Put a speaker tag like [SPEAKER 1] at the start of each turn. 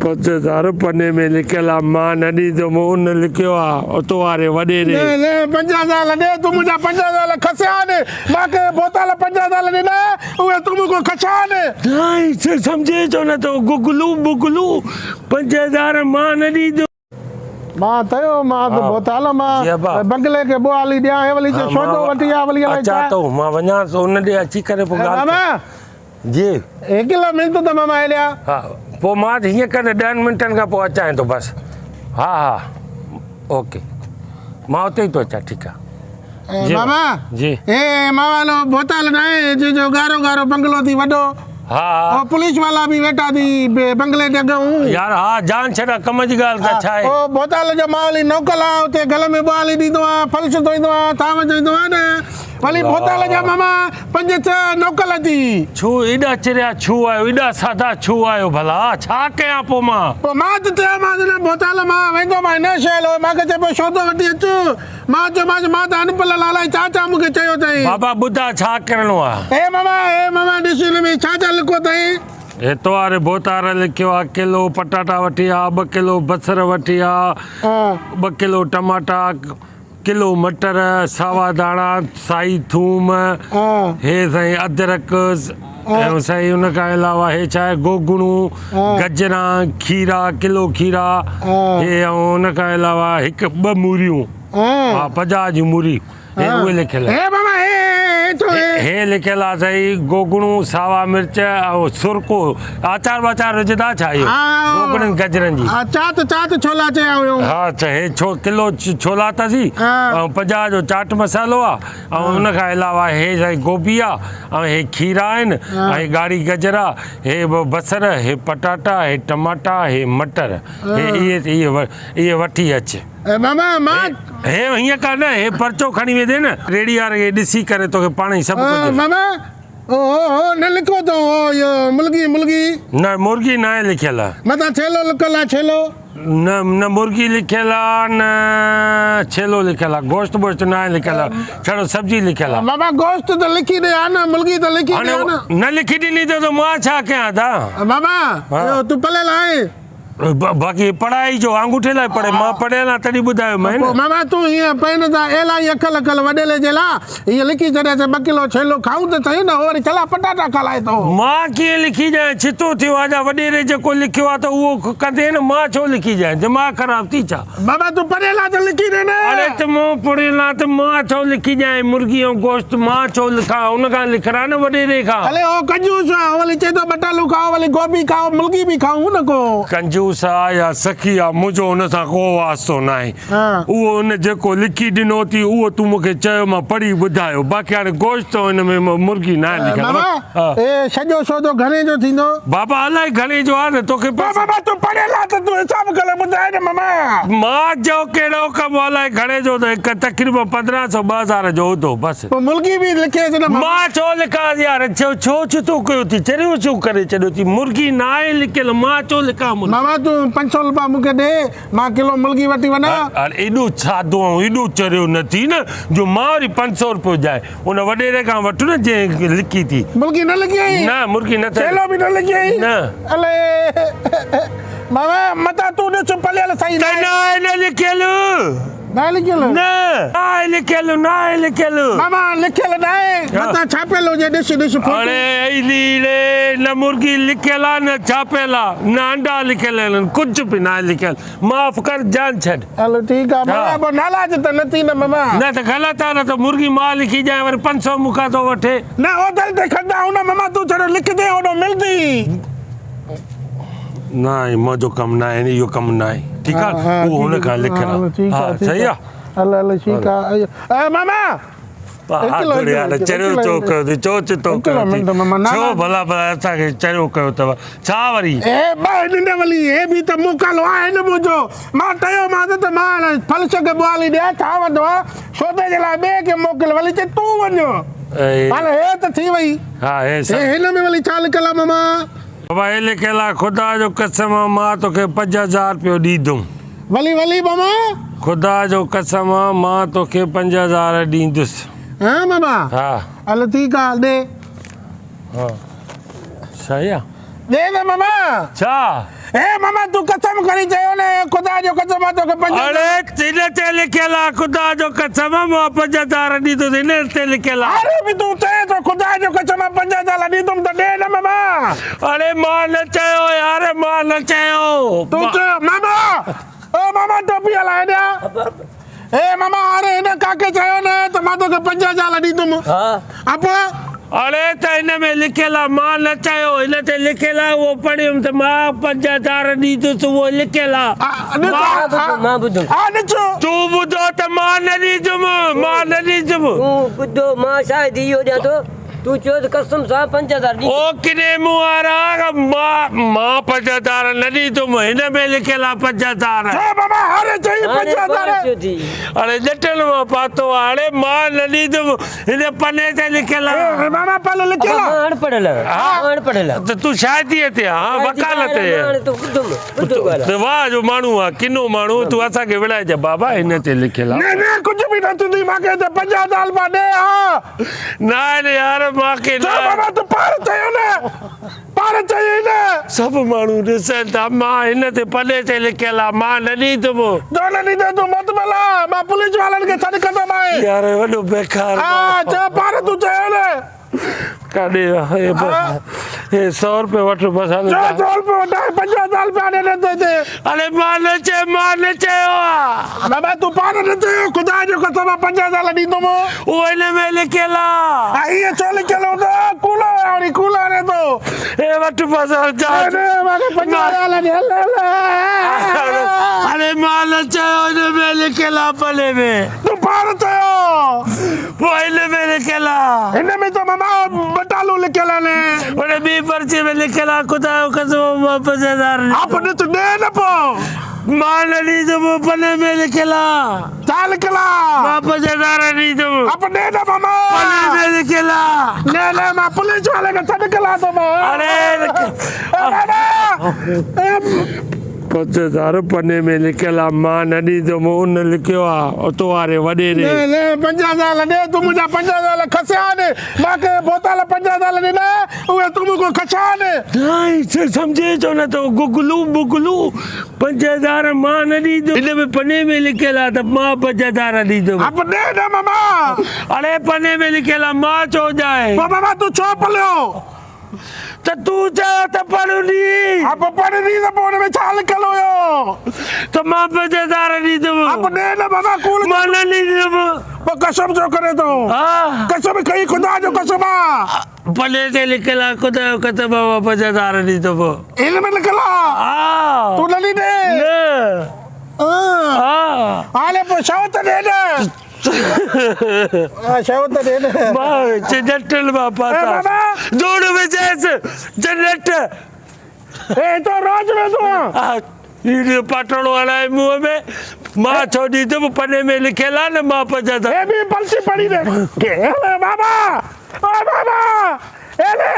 [SPEAKER 1] 5000 پني ۾ لکيل آ، مان نه ڏيندم، ان لکيو آ، اتو واري وڏيري.
[SPEAKER 2] نه نه 5000 ڏي، تون منهنجا 5000 کسيا آهن، مان ڪنهن ڀوتال 5000 ڏنا اهي تون مون کان کسيا آهن.
[SPEAKER 1] ناهي سمجهين ڇو نه ٿو گگلو بگلو 5000 مان نه ڏيندم.
[SPEAKER 2] مان چيو مان ته ڀوتال مان بنگلي کي ٻوهالي ڏيان هي ولي چي شودو وٺي آ ولي الائي ڇا.
[SPEAKER 1] اچان ٿو مان وڃان ٿو ان ڏي اچي ڪري پوء ڳالهه
[SPEAKER 2] ماما
[SPEAKER 1] جي
[SPEAKER 2] هڪ منٽ ته ماما هيڏيا.
[SPEAKER 1] ها پوء مان هيئن ڪر ڏهن منٽن کان پوء اچان ٿو بس ها ها اوڪي مان اتي ئي ٿو اچان ٺيڪ آ.
[SPEAKER 2] جي ماما
[SPEAKER 1] جي
[SPEAKER 2] هي ماما لو ڀوتال ناهي جنهن جو ڳارو ڳارو بنگلو ٿي وڏو.
[SPEAKER 1] ها ها.
[SPEAKER 2] او پوليس والا به ويٺا ٿي بنگلي تي اڳئون.
[SPEAKER 1] يار ها جان ڇڏ ڪم جي ڳالهه ته ڇا آهي.
[SPEAKER 2] او ڀوتال جو مان ولي نوڪل آ اتي گل ۾ ٻوهالي ڏيندو آ ڦلش ڌوئيندو آ ٿانو ڌوئيندو آ نه ولي ڀوتال جا ماما پنج ڇهه نوڪل ٿي.
[SPEAKER 1] ڇو ايڏا چريا ڇو آهيو ايڏا سادا ڇو آهيو ڀلا ڇا ڪيان پو مان.
[SPEAKER 2] پو مان ته چيومانس نه ڀوتال مان ويندومانء نه شهل هو مان کي چئي پيو شودو وٺي اچ. مان چيومانس مان ته انپل الائي ڇا ڇا مون کي چيو اٿئي.
[SPEAKER 1] بابا ٻڌاء ڇا ڪرڻو آ.
[SPEAKER 2] اي ماما اي ماما ڏس هن ۾ ڇا ڇا لکيو اٿئي.
[SPEAKER 1] هي تو واري ڀوتار لکيو آ ڪلو پٽاٽا وٺي آ ٻه ڪلو بصر وٺي آ ٻه ڪلو ٽماٽا ڪلو مٽر ساوا ڌاڻا سائي ٿوم هي سائين ادرڪ ۽ سائين ان کان علاوه هي ڇا آهي گوگڻو گجران کيرا ڪلو کيرا هي ۽ ان کان علاوه هڪ ٻه موريون ها 50 جون موري هي اهي لکيل
[SPEAKER 2] هي بابا هي هي ٿو هي
[SPEAKER 1] هي لکيل آ سائين گوگڻو ساوا مرچ ۽ سرڪو آچار واچار وجهندا ڇا اهو گوگڻن گجرن جي
[SPEAKER 2] ها چات چات ڇولا چيا هيو
[SPEAKER 1] ها هي ڇو ڪلو ڇولا اٿسي ۽ 50 جو چاٽ مصالحو آ ۽ ان کان علاوه هي سائين گوبي آ ۽ هي کيرا آهن ۽ ڳاڙهي گجر آ هي بصر هي پٽاٽا هي ٽماٽا هي مٽر هي اهي اهي اهي وٺي اچ.
[SPEAKER 2] اي ماما مان.
[SPEAKER 1] هي هيئن ڪر نه هي پرچو کڻي ويندين نه ريڙهي واري کي ڏسي ڪري توکي پاڻ ئي سڀ ڪجهه.
[SPEAKER 2] ماما او هو هو نه لکيو اٿئون هو اهو ملگي ملگي.
[SPEAKER 1] نه مرغي ناهي لکيل.
[SPEAKER 2] متان ڇيلو لکيل آ ڇيلو.
[SPEAKER 1] نه نه مرغي لکيل آ نه ڇيلو لکيل آ گوشت بوشت ناهي لکيل ڇڙو سبزي لکيل آ.
[SPEAKER 2] بابا گوشت ته لکي ڏي ها نه مرغي ته لکي ڏي ها نه.
[SPEAKER 1] نه لکي ڏني ته مان ڇا ڪيان ادا.
[SPEAKER 2] بابا اهو تون پليل آهين.
[SPEAKER 1] باقي پڙهائي جو آڱوٺي لاء پڙهي مان پڙهيل آهيان تڏهن ٻڌايو مين.
[SPEAKER 2] پوء ماما تون هيئن پين سان ايلائي اکل اکل وڏيلي جي لاء هيئن لکي ڇڏيس ٻه ڪلو ڇيلو کائون ته سهي نه هو وري ڇلا پٽاٽا کارائي ٿو.
[SPEAKER 1] مان ڪيئن لکي ڏيان ڇتو ٿيو آ جا وڏيري جيڪو لکيو آ ته اهو ڪندين نه مان ڇو لکي ڏيان دماغ خراب ٿي ڇا.
[SPEAKER 2] بابا تون پڙهيل آ ته لکي ڏي نه.
[SPEAKER 1] اڙي ته مون پڙهيل آ ته مان ڇو لکي ڏيان مرغي ۽ گوشت مان ڇو لکان ان کان لکرا نه وڏيري کان.
[SPEAKER 2] الي هو ڪنجوس آ هو ولي چئي ٿو ٻٽالو کائو ولي گوبي کائو ملگي به کائون نه ڪو.
[SPEAKER 1] ڪنجوس آ يا سخي آ منهنجو ان سان ڪو واسطو ناهي. اهو ان جيڪو لکي ڏنو ٿي اهو تون مون کي چيو مان پڙهي ٻڌايو باقي هاڻي گوشت ۽ ان ۾ مرغي ناهي لکيل.
[SPEAKER 2] بابا هي سڄو سودو گهڻي جو ٿيندو؟
[SPEAKER 1] بابا الائي گهڻي جو آهي نه توکي
[SPEAKER 2] پئسا. بابا تون پڙهيل آهين ته تون حساب ڪري ٻڌاء نه ماما.
[SPEAKER 1] مان جو ڪهڙو ڪم الائي گهڻي جو ته هڪ تقريبن 15 سو 2000 جو هوندو بس.
[SPEAKER 2] پوء مرغي به لکيس نه ماما.
[SPEAKER 1] مان ڇو لکانس يار ڇو ڇو ڇتو ڪيو ٿي چريو ڇو ڪري ڇڏيو ٿي مرغي ناهي لکيل مان ڇو لکان مرغي.
[SPEAKER 2] ماما تون 500 روپيا مون کي ڏي مان ڪلو ملگي وٺي وڃان.
[SPEAKER 1] هاڻ ايڏو سادو ۽ ايڏو چريو نه ٿي نه جو مان وري 500 روپيو ڏيانء. ان وڏيري کان وٺ نه جنهن لکي ٿي.
[SPEAKER 2] ملگي نه لکيائين؟
[SPEAKER 1] نه مرغي نه ٿي.
[SPEAKER 2] ڇيلو به نه لکيائين؟
[SPEAKER 1] نه.
[SPEAKER 2] الي ماما متان تون ڏس پليل صحيح
[SPEAKER 1] ناهي. ته ناهي نه لکيل.
[SPEAKER 2] ناهي لکيل؟
[SPEAKER 1] نه ناهي لکيل ناهي لکيل.
[SPEAKER 2] ماما لکيل ناهي متان ڇاپيل هجي ڏس ڏس فوٽو.
[SPEAKER 1] اڙي ايلي ڙي نه مرغي لکيل آ نه ڇاپيل آ نه انڊا لکيل آهن ڪجهه به ناهي لکيل معاف ڪر جان ڇڏ.
[SPEAKER 2] هل ٺيڪ آ ماما پوء نالاج ته نه ٿي نه ماما.
[SPEAKER 1] نه ته غلط آ نه ته مرغي مان لکي ڏيان وري 500 مون کان ٿو وٺي.
[SPEAKER 2] نه اوڌر تي کڻندا آهيون نه ماما تون ڇڙو لکندين اوڏو ملندي.
[SPEAKER 1] نه منهنجو ڪم ناهي اهو ڪم ناهي ٺيڪ آ اهو هن کان لکرا ها صحيح آ.
[SPEAKER 2] هل هل ٺيڪ آ اي ماما
[SPEAKER 1] چريو ڇو ڪيو ٿي ڇو چتو ڪيو ٿي ڇو ڀلا ڀلا اسان کي چريو ڪيو اٿو ڇا وري.
[SPEAKER 2] اي ٻه ڏنڊ ولي هي به ته موڪل آهي نه منهنجو مان چيومانس ته مان ڦلش کي ٻوالي ڏيان ڇا وڌو آ سودي جي لاء ٻئي کي موڪل ولي چي تون وڃ هاڻي هي ته ٿي وئي
[SPEAKER 1] ها هي
[SPEAKER 2] هن ۾ ولي ڇا لکيل آ ماما.
[SPEAKER 1] بابا هي لکيل آ خدا جو قسم آ مان توکي 5000 رپيو ڏيندم.
[SPEAKER 2] ولي ولي ماما.
[SPEAKER 1] خدا جو قسم آ مان توکي 5000 ڏيندس.
[SPEAKER 2] ها ماما.
[SPEAKER 1] ها.
[SPEAKER 2] هل ٺيڪ آ ڏي.
[SPEAKER 1] ها صحيح آ.
[SPEAKER 2] ڏي نه ماما.
[SPEAKER 1] ڇا؟
[SPEAKER 2] اي ماما تون قسم کڻي چيو نه خدا جو قسم آ توکي 5000.
[SPEAKER 1] اڙي هن تي لکيل آ خدا جو قسم آ مان 5000 ڏيندس هن تي لکيل آ.
[SPEAKER 2] اڙي به تون چئين ٿو خدا جو قسم آ 5000 ڏيندم ته ڏي نه ماما.
[SPEAKER 1] اڙي مان نه چيو يار مان نه چيو.
[SPEAKER 2] تون چيو ماما او ماما ٽوپي هلا هيڏي آ. اي ماما هاڻي هن ڪاڪي چيو نه ته مان توکي 5000 ڏيندم.
[SPEAKER 3] ها.
[SPEAKER 2] ابو.
[SPEAKER 1] اڙي ته هن ۾ لکيل آ مان نه چيو هن تي لکيل آ اهو پڙهيم ته مان 5000 ڏيندس اهو لکيل آ.
[SPEAKER 3] مان ٻڌم.
[SPEAKER 2] ها ڏس.
[SPEAKER 1] تون ٻڌو ته مان نه ڏيندم مان نه ڏيندم.
[SPEAKER 3] تون ٻڌو مان شاهدي اهو ڏيان ٿو تون چيو ته قسم سان 5000 ڏيندس.
[SPEAKER 1] او ڪني مون وارا مان مان 5000 نه ڏيندم هن ۾ لکيل آ 5000.
[SPEAKER 2] ڇو بابا هاڻي چئي 5000.
[SPEAKER 1] اڙي ڄٽن مان پاتو آ اڙي مان نه ڏيندم هن پني تي لکيل آ.
[SPEAKER 2] اي ماما پل لکيل آ.
[SPEAKER 3] مان اڻ پڙهيل آهيان مان اڻ پڙهيل آهيان.
[SPEAKER 1] ته تون شاهديء تي آ ها وڪالت تي.
[SPEAKER 3] هاڻي تون ٻڌم ٻڌو ڳالهه.
[SPEAKER 1] ته واهه جو ماڻهو آ ڪنو ماڻهو تون اسان کي وڙهائجي بابا هن تي لکيل آ.
[SPEAKER 2] نه نه ڪجهه به نه ٿيندي مان کي ته 5000 رپيا ڏي ها.
[SPEAKER 1] نه آهن يار مان کي نه.
[SPEAKER 2] ڇو بابا تون پاڻ چيو نه پاڻ چيئي نه.
[SPEAKER 1] سڀ ماڻهو ڏسن ٿا مان هن تي پني تي لکيل آ مان نه ڏيندم.
[SPEAKER 2] جو نه ڏيندين تون مطمئن آ مان پوليس وارن کي سڏ ڪندومانء.
[SPEAKER 1] يار وڏو بيڪار
[SPEAKER 2] ها چيو پاڻ تون چيو نه.
[SPEAKER 1] ڪاڏي هي بس هي سو روپيه وٺ بس هل.
[SPEAKER 2] ڇو سو روپيه وٺان 5000 روپيا ڏي نه ته هتي.
[SPEAKER 1] اڙي مان نه چيو مان نه چيو آ.
[SPEAKER 2] بابا تون پاڻ نه چيو خدا جو قسم آ 5000 ڏيندم.
[SPEAKER 1] اهو هن ۾ لکيل آ.
[SPEAKER 2] ها ائين ڇو لکيل هوندو ڪوڙو آ وري ڪوڙو هڻي ٿو.
[SPEAKER 1] هي وٺ بس هل جا.
[SPEAKER 2] نه نه مان کي 5000 ڏي هل هل.
[SPEAKER 1] اڙي مان نه چيو هن ۾ لکيل آ پني ۾.
[SPEAKER 2] تون پاڻ چيو.
[SPEAKER 1] پوء هن ۾ لکيل آ.
[SPEAKER 2] هن ۾ ته ماما ٻٽالون لکيل آهن.
[SPEAKER 1] ان ٻي پرچي ۾ لکيل آ خدا جو قسم مان 5000 ڏيندم.
[SPEAKER 2] آپ ڏس ڏي نه پوء.
[SPEAKER 1] مان نه ڏيندم پني ۾ لکيل آ.
[SPEAKER 2] ڇا لکيل آ؟
[SPEAKER 1] مان 5000 ڏيندم.
[SPEAKER 2] آپ ڏي نه ماما.
[SPEAKER 1] پني ۾ لکيل آ.
[SPEAKER 2] نه نه مان پوليس واري کي سڏ ڪران ٿو مان.
[SPEAKER 1] اڙي
[SPEAKER 2] بابا.
[SPEAKER 1] 5000 پني ۾ لکيل آ مان نه ڏيندم ان لکيو آ اتو واري وڏيري.
[SPEAKER 2] نه نه 5000 ڏي تون منهنجا 5000 کسيا آهن مان ڪنهن بوتل 5000 ڏنا اهي تون مون کان کسيا آهن.
[SPEAKER 1] ناهي سمجهين ڇو نه ٿو گگلو بگلو 5000 مان نه ڏيندم هن ۾ پني ۾ لکيل آ ته مان 5000 ڏيندم.
[SPEAKER 2] اب ڏي نه ماما.
[SPEAKER 1] اڙي پني ۾ لکيل آ مان ڇو ڏيانء.
[SPEAKER 2] پوء ماما تون ڇو پليو.
[SPEAKER 1] ته تون چيو ته پڙهه ڏي.
[SPEAKER 2] ها پوء پڙهه ڏي ته پوء ان ۾ ڇا لکيل هيو؟
[SPEAKER 1] ته مان 5000 ڏيندم.
[SPEAKER 2] ها پوء ڏي نه بابا ڪوڙ.
[SPEAKER 1] مان نه ڏيندم.
[SPEAKER 2] پوء قسم ڇو ڪرين ٿو؟
[SPEAKER 1] ها.
[SPEAKER 2] قسم کئي خدا جو قسم آ.
[SPEAKER 1] پلي تي لکيل آ خدا جو قسم آ مان 5000 ڏيندم.
[SPEAKER 2] ان ۾ لکيل آ؟
[SPEAKER 1] ها.
[SPEAKER 2] تون نه ڏيندين؟
[SPEAKER 1] نه. ها.
[SPEAKER 2] هاڻي پوء شو ته ڏي نه. شو ته ڏي نه.
[SPEAKER 1] مان چنٽل مان پاتا. ڌوڙ وجهيس چنٽ.
[SPEAKER 2] هي تو روز ويندو آ.
[SPEAKER 1] هي پاٽڙو هڻائي منهن ۾. مان ڇو ڏيندم پني ۾ لکيل آ نه مان 50.
[SPEAKER 2] هي به پلسي پڙهي ڏي. بابا او بابا هي لي.